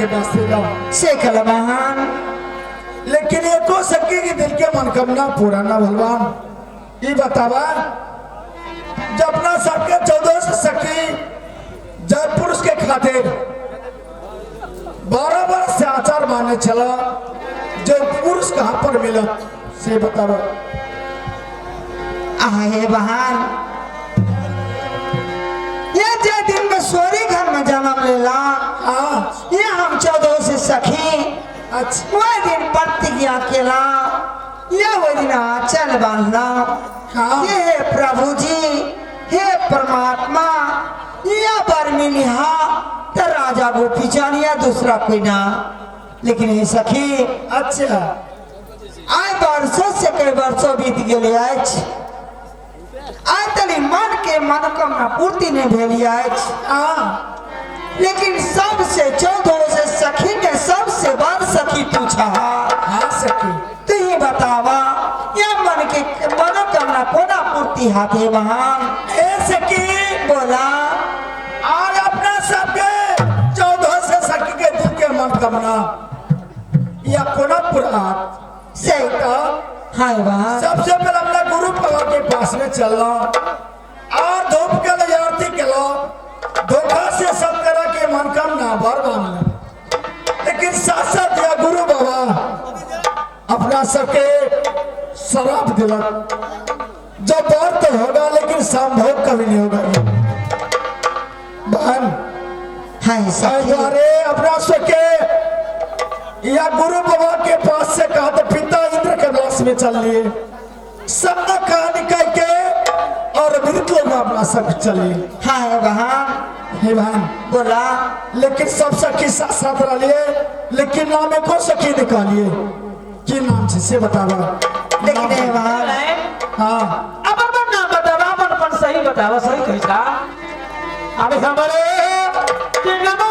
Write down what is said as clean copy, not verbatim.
के पास लो। से कल बहन। लेकिन एको सखी के दिल के मनोकामना पूरा ना भगवान। ये बतावा जब अपना सबके 14 से सखी जय पुरुष के खातिर 12 वर्ष से आचार माने चला, जो पुरुष कहाँ पर मिला से बतावा। आहे बहन, ये जे दिन में सोरी घर में जन्म लेला, हाँ। ये हम 14 से सखी, अच्छा। वह दिन प्रतिज्ञा केला, ये वो दिन आंचल बांधला। हाँ। ये हे प्रभु जी, हे परमात्मा, यह बार मिली हा तो राजा गोपी जानिया, दूसरा कोई ना। लेकिन हे सखी, अच्छा। आय वर्षों से कई वर्षों बीत गेले अछि, आय तली मन के मनोकामना पूर्ति नहीं भेल अछि। हाँ। लेकिन सबसे 14 से सखी ने सबसे बड़ सखी पूछा। हाँ सखी। तू ही बतावा, यह मन के मनोकामना कोना पूर्ति हाथे महान? ए सखी। बोला। और अपना सबके 14 से सखी के दिल के मनोकामना या कोना पूरा से तो हाँ बहन। सबसे पहले अपना गुरु बाबा के पास में चलना और धूप के लिए आरती के लो, धोखा से सब तरह के मनोकामना भर मांगना। लेकिन साथ साथ या गुरु बाबा अपना सबके शराब दिलक, जब बर तो होगा लेकिन संभोग कभी नहीं होगा। बहन। हाँ सखी। अरे अपना सबके या गुरु बाबा के पास से कहा तो पिता इंद्र के पास में चल लिए, सब कहानी कह के और मृत लोग अपना सब चलिए। हाँ बहन। हे बहन। बोला। लेकिन सब सखी साथ साथ रहिए, लेकिन नाम एको सखी निकालिए की नाम छै से बतावा। लेकिन हे बहन। हाँ। अपन अपन नाम बतावा, अपन अपन सही बतावा, सही कही का अरे हमरे कि नमो